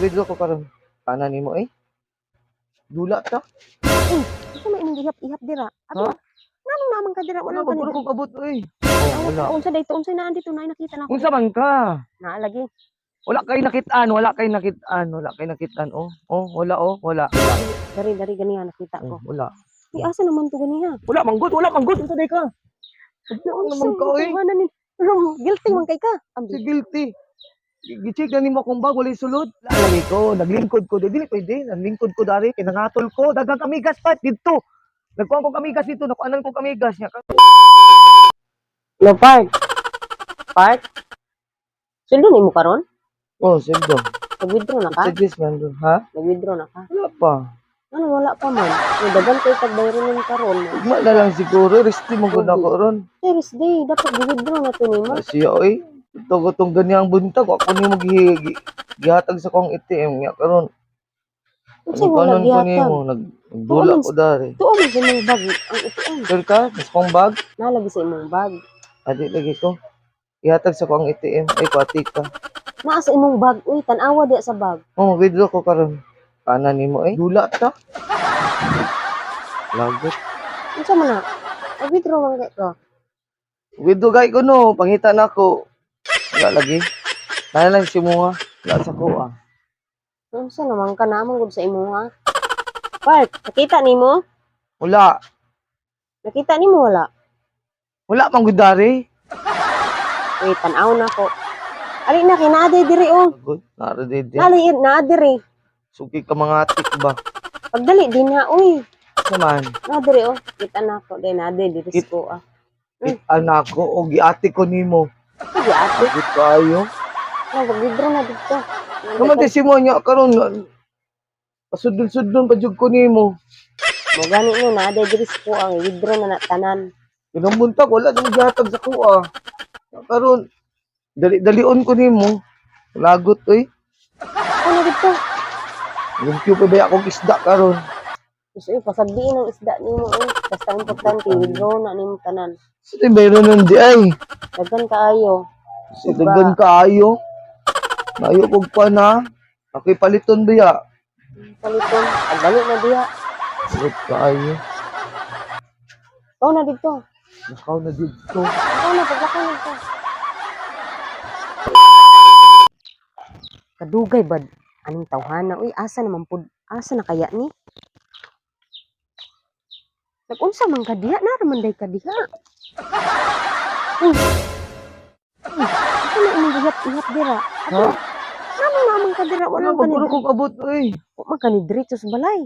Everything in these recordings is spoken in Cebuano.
Mag-withdraw ko karon. Kana nimo eh. Dula ta. Asa may imong gihap-ihap dira? Ato. Ha? Nganong naman ka dira? Wala Wala ba ka ko ni. kong abot oy. Oh, wala. Unsa dayto? Unsa naa dito na nakita na ako. Unsa man ka? Naa lagi. Wala kay nakitaan, wala kay nakitaan, wala kay nakitaan. Oh, oh, wala oh, wala. Wala. Dari dari ganiha nakita ko. Oh, wala. Uy, asa naman to ganiha? Wala manggod, wala manggod. Unsa day ka? Wala naman ka oy. Wala ni. Guilty man kay ka. Ambi. Si guilty. Gi-check na nimo akong bag, walay sulod. Wala lagi ko, naglingkod ko. Dili pwede, naglingkod ko dari, kinangatol ko, daghang kamigas pa didto. Nagkuhan ko kamigas dito, nakuanan ko kamigas niya. No part. Part. Sweldo nimo karon? Oh, sweldo. Nag-withdraw na ka? Suggest man doon, ha? Nag-withdraw na ka? Wala pa. Ano wala pa man? May dagan kay tagbayronon karon. Ugma na lang siguro, resti mo gud ako ron. Thursday, dapat gi-withdraw na to nimo. Siya oy. Ito ko tong ganyang buntag, ako nimo gihatag sa kong ATM niya karon. Unsa wala Ano ko gihatag? nimo, nagdula ko dari. Tuo man sa imong bag ang ATM. Sure ka? Mas kong bag? Nalagi sa imong bag. Adi lagi ko. Ihatag sa kong ATM. Ay, kuati ka. Naa sa imong bag, uy, tan-awa diya sa bag. Oh, withdraw ko karon. Kana nimo eh. Dula ta. Lagot. Unsa man na? Nag-withdraw man kay ka. Withdraw gay ko no, pangita na ako. Wala lagi. Nana lang si Mua. Wala sa ko ah. Unsa naman ka naman gud sa imuha? Park, nakita nimo? Wala. Nakita nimo wala? Wala man gud dari. Uy, tan-aw na ko. Ali na kay naa diri oh. Lagot. Nara didi. Nali naa diri. Suki ka mga tik ba? Pagdali din na uy. Sa man. Naa diri oh. Kita na ko dai naa diri diri ko ah. Anak ko o giati ko nimo. Sige ate, Lagot kayo. na withdraw na dito. Naman di si Mua niya karon. Pasudon-sudon pa jud ko nimo. Mo gani no naa diri ko ang withdraw na na tanan. Kanang buntag wala nang gihatag sa ko ah. Karon dali-dalion ko nimo. Lagot oy. Ano dito? Lumpyo pa ba akong isda karon? Gusto yung pasagdiin ang isda nimo eh. Basta ang importante, withdraw na nimo tanan. Sa di bayro nun di ay. Daghan kaayo. Si daghan kaayo. Nayo kog pa na. Ako'y paliton biya. Paliton. Pagdali na diha. Lagot kaayo. Ikaw na dito. Nakaw na dito. Ikaw na, paglakaw na dito. Kadugay bad. Anong tawhana? Uy, asa naman pud? Asa na kaya ni? Nag-unsa man ka diha? Nara man day ka diha. Uy. Uy, asa na imong gihap-ihap dira? Ato, Ha? nganong naman ka dira? Wala Wala ba ka ni guro kong abot oy. Wa man ka ni diretso sa balay.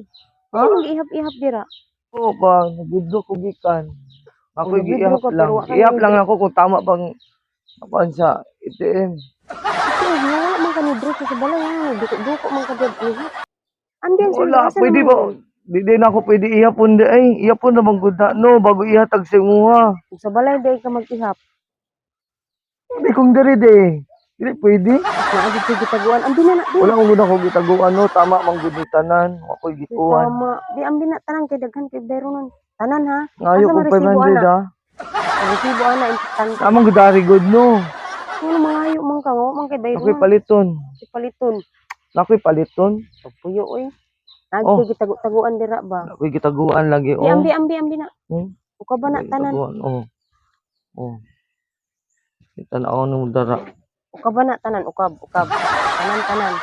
Ha? Ano gihap-ihap dira? Oo ba, nagudlo ko gikan. Ako'y Oh, nag-withdraw giihap ka, pero lang. wa ka Ihap lang nag-withdraw. ako kung tama bang kuan sa ATM. Ito, wala man ka ni diretso sa balay. Ano, duko-duko man ka dira. Ihap. Andiyan sa Wala, asa pwede naman ba? Di na ako pwede ihapon di ay. Ihapon na bang gud na no bago ihatag sa imuha. Kung sa balay day ka mag-ihap. Hindi kong diri di. Dili pwede. Naa gid kay gitaguan. Ambi na na di. Wala kong gud ako gitaguan no, tama man gud ni tanan. Ako'y Di, gikuan. tama. Di ambi na tanan kay daghan kay bayro nun. Tanan ha. Ngayo Asa kong man resibo 500 ana? ah. Ang resibo ana importante. Tama gud dari gud no. Ngano mangayo man ka ngo man kay bayro Ako'y nun. paliton. Di paliton. Ako'y paliton. Pagpuyo oy. Naa Oh. gid kay gitagu-taguan dira ba. Ako'y gitaguan lagi Di oh. ambi ambi ambi na. Hmm? Uka ba na Ako'y tanan? gitaguan oh. Oh. Tanaw nimo dara. Uka ba na tanan? Ukab ukab. Tanan tanan.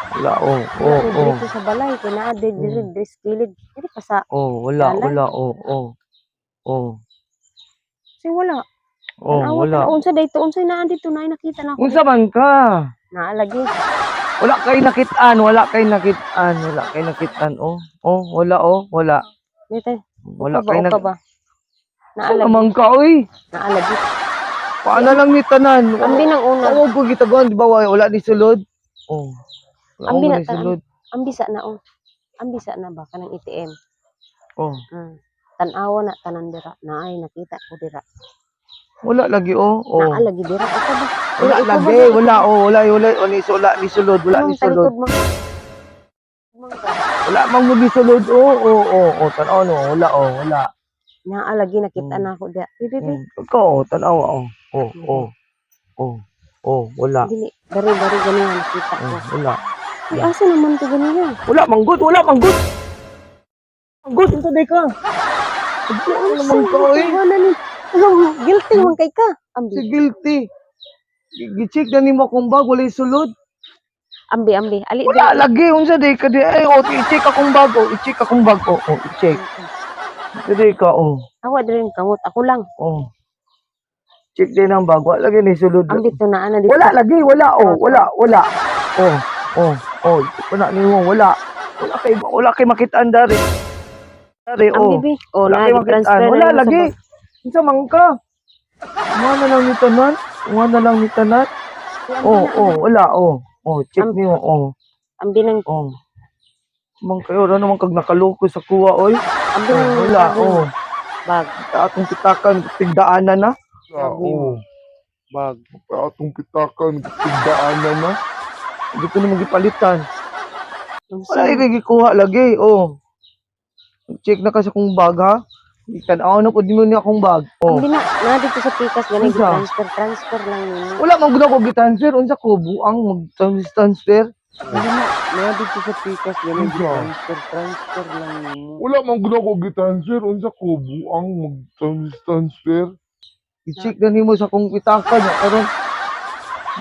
Wala oh Wala oh ni oh. diretso sa balay kay naa diri diri diri sa kilid. Diri pa sa Oh, wala dalan. wala oh oh. Oh. Kasi wala. Oh, Tanawa wala. tanaw unsa dayto unsay naa dito na nakita na ako. Unsa man ka? Naa lagi. Wala kay nakitaan, wala kay nakitaan, wala kay nakitaan oh. Oh, wala oh, wala. Dito. Wala Uka ba kay uka nak. ba? Naa Unsa lagi. man ka oy? Naa lagi. Paano lang ni tanan? Ambi nang una. Ako ko gitaguan, di ba wala ni sulod? Oh. Wala Ambi ko na ni tanan. sulod. Ambi sa na oh. Ambi sa na ba kanang ATM. Oh. Tan-awa na tanan dira. Naay nakita ko dira. Wala lagi oh. Oh. Naa lagi dira uka ba? Wala Uka ba lagi, dira? wala oh, wala wala wala ni wala ni sulod, wala ni Anong sulod. talikod man? Man ka. Wala man mo ni sulod. Oh, oh, oh, oh, tan-aw no, wala oh, wala. Naa lagi nakita na ako dira. Bi bi bi. Ikaw, oh, tanawa, oh. Oh, oh. Oh, oh, wala. Dili dari dari ganihan nakita ko. Oh, wala. Uy, asa naman to ganiya? Wala man gud, wala man gud. Gud, unsa day ka? Wala naman ka oy. Wala ni. Alam, guilty man kay ka. Ambi, Si guilty. Gi-check na nimo akong bag, walay sulod. ambi, ambi. Ali, Wala lagi, unsa day ka di ay, oh, i-check akong bag, oh, i-check akong bag, oh, oh, i-check. Unsa day ka, oh, Awa diri kamot ako lang. Oh. Check din ang bag, wala lagi ni sulod. Ambi to na ana dito. Wala lagi, wala, oh, wala, wala. Oh, oh, oh, wala nimo, wala. Wala kay makitaan dari. Dari, Ambi oh. bi. Oh, Wala na kay makitaan. transfer na Wala nimo sa lagi. bag. Unsa man ka? Mga na lang ni tanan, mga na lang ni tanan. Ambi Oh, na, oh, wala, oh. Oh, check Ambi. niyo, oh. Ambi nang Oh. Man kayo, wala naman kag nakaloko sa kuwa, oy. ambi Oh, nang wala, oh. Bag. Sa atong pitakan, tigdaanan na. Oo. Bag. Atong pitakan, tigdaanan na. Hindi ko naman gipalitan. Unsa? Wala lagi gikuha lagi, oh. Check na kasi akong bag, ha? Tanaw na po din mo niya akong bag. Oh. Ambi na na dito sa pikas gani Unsa? transfer transfer lang nimo. Wala man gud ako gi-transfer. Unsa ko buang mag-transfer? Ambi na na dito sa pikas gani Unsa? transfer transfer lang nimo. Wala man gud ako gitransfer unsa ko buang mag-transfer. I-check na nimo sa akong pitaka niya karon.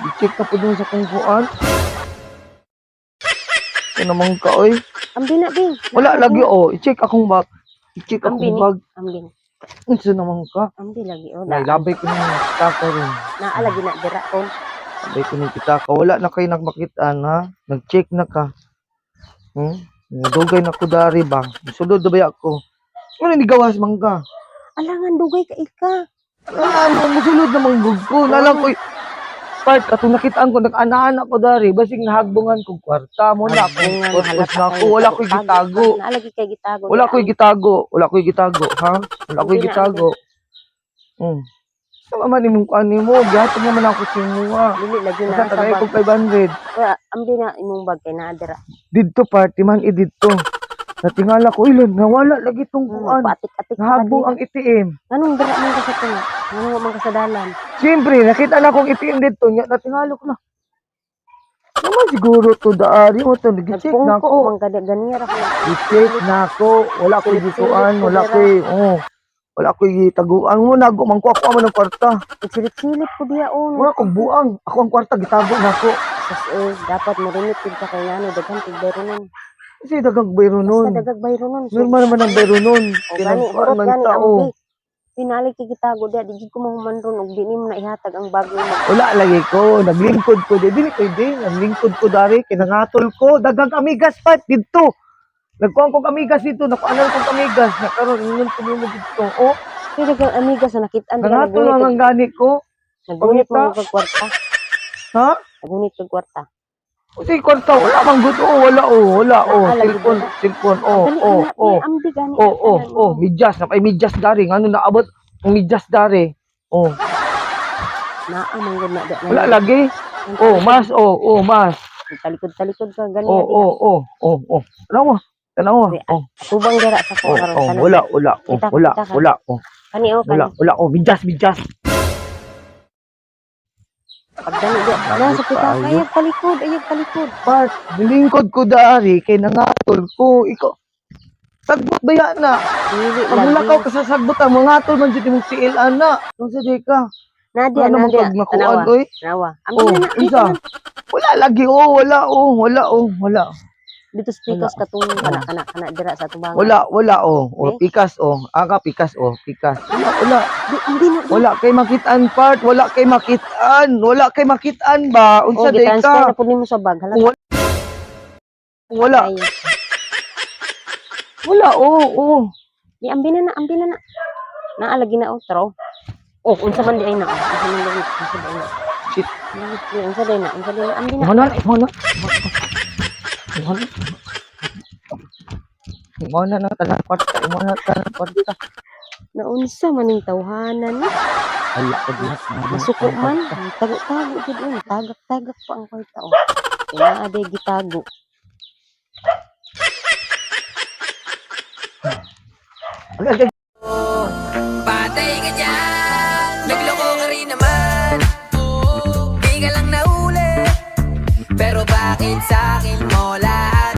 I-check na po mo sa akong kuan. Ano naman ka, oy? Ambi na bi. Wala lagi, oh. I-check akong bag. I-check Ambi akong ni. bag. Ambi. Unsa naman ka? Ambi lagi oh. Nay, Na, labay ko ng pitaka ron. naa lagi na dira on. Labay ko ng pitaka. Wala na kayo nagmakitaan, ha? Nag-check na ka. Hmm? Dugay na ko dari ba? Sulod na ba ako? Ano ni gawas man ka? Alangan dugay ka ika. Ah, musulod na manggug ko. Nalang ko, part, katong nakitaan ko, nag-anaan ako dari, basing nahagbungan ko kwarta mo na ako. Hagbungan, Purpose halata na ako, kayo, wala ko'y tago-tago gitago. ka. Naa lagi kay gitago. Wala ko'y gitago. Wala ko'y gitago, ha? Wala ko'y Hindi na, gitago. Sama man imong kuan nimo, gihatag naman ako sa imuha. Dili lagi na Basta sa tagay bag. ko 500. Wala, ambi na imong bag kay naa dira. Didto party man i didto. Natingala ko ilon, nawala lagi tong kuan. Patik-atik ka Nahagbong dira. ang ATM. Nganong dira man ka sa tunga? Nganong wa man ka sa dalan? Siyempre, nakita na akong ATM dito. Nya, natingalo ko na. Naman siguro to daari mo to. Nag-check na Nagpungko ako. man ka ganiya ra ko. I-check na ako. Wala ko'y Silip-silip gituan. ko Wala dira. ko'y, oh. Wala ko'y gitaguan mo. Nago, mangkuha ko man ng kwarta. Nagsilip-silip ko diya on. Wala kong buang. Ako ang kwarta, gitago na ako. Sas eh, dapat mo rimit pud ka kay ngano daghan tig bayro nun. Kasi dagang bayro Basta nun. dagag bayro nun. So, Normal naman ang bayro nun. o gani Kinagkuhan hurot man gani tao. ambi. Pinali kay gitago diya di gid ko mahuman ron og di nimo na ihatag ang bag nimo. Wala lagi ko. Naglingkod ko. Di, dili pwede. Naglingkod ko dari. Kinangatol ko. Dagang amigas pa. Dito. Nagkuhan kong amigas dito. Nakuanan kong amigas. Nakaroon. Ingon ko mo dito. Oh, Kay daghang amiga sa nakit-an dira nangatol lang ang gani ko. Nagunit Pangita. mo kag kwarta. Ha? Nagunit kag kwarta. Kasi kwarta, wala mang good. Oh, wala, oh, wala, oh. Naa, lagi Cellphone, dira. cellphone, oh, Dali oh, na, oh. ambi gani. Oh, oh, tanan oh, mo. medyas. Napay medyas dari. Ngano naabot ang medyas dari. Oh, Naa man gud na diya. wala lagi. Oh, mas, oh, oh, mas. Talikod-talikod ka gani. Oh, oh, oh, oh, oh. Tanawa, tanawa. Oh, Tubang dira sa ko oh, karon oh, tanan. wala, wala, oh, Kita, wala, kita ka. wala, oh, Kani oh wala, kani. wala, oh, medyas, medyas. Pagdani diya. Na sa pita Tayo. ayog talikod, ayog talikod. Part, nilingkod ko dari kay nangatol ko. Ikaw, sagbot ba yan na? Dili Pag lagi. mulakaw ka sa sagbot ang mga tol man jud imong tiil ana. Nung sa di ka. Nadia, Wala naman nadia. kag nakuan Tanawa. oy. Tanawa. Ambi Oh, na na. Dito isa. na. Wala lagi oh, wala oh, wala oh, wala. Dito sa pikas katong kana kana kana dira sa tubangan. Wala, wala oh. Oh, Eh? pikas oh. Aka pikas oh, pikas. Wala, wala. Di, ambi na. Di. Wala kay makitaan part, wala kay makitaan, wala kay makitaan ba? Oh, Unsa day gitransfer ka? na pud nimo sa bag. Hala. Wala. Wala, Ay. wala oh, oh. Di ambi na na, ambi na na. Naa lagi na oh, tro. Oh, unsa man di ay na. Oh. Unsa man di ay na. Unsa di ay na. Shit. Di, unsa di na, unsa di na, ambi na. Mo na, mo na. Mo na. Mo na na tanan kwarta, mo na tanan kwarta. Naunsa man ning tawhanan ni. Wala ko diha. Masuko man, tago-tago jud on, tagak-tagak pa ang kwarta oh. Naa day gitago. Agad, Patay ka dyan, nagloko ka rin naman. Di ka lang nahuli, pero Bakit sa'kin mo lahat?